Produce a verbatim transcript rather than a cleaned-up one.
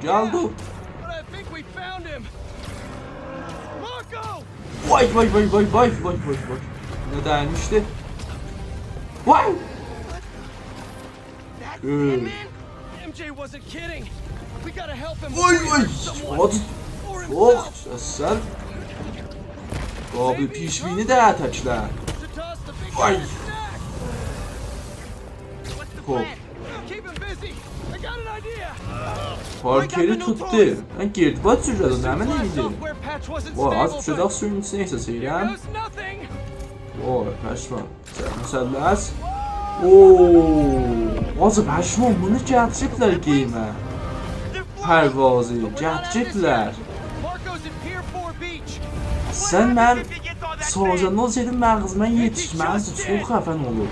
گلدی. But I think we found him. Marco! وای، وای، وای، وای، وای، وای، وای، وای. نه ده‌یمیشدی؟ وای! That's Ooh. him, man? M J wasn't kidding. We gotta help him وای، before he وای! hurts someone. حاجی، Or اوه، himself. سن. قابل پیش‌بینی ده تکله. To toss the big وای! guy a snack. خوب. Keep him busy. I got an idea. پارکری توتدو. من گیردی، باخ، سورگده نمنه ایدی؟ Software patch wasn't وای، آز stable. شده سویون ایچینه ایسه سیرم. There's nothing. وای، پشمام. مثلث. اوو. حاجی، پشمام، بونو گتیریبلر گیمه. پروازی گتیریبلر. Marco's at Pier four Beach. سن من سازنده اولسایدیم مغزیمه یئتیشمزدی. چوخ خفن اولور.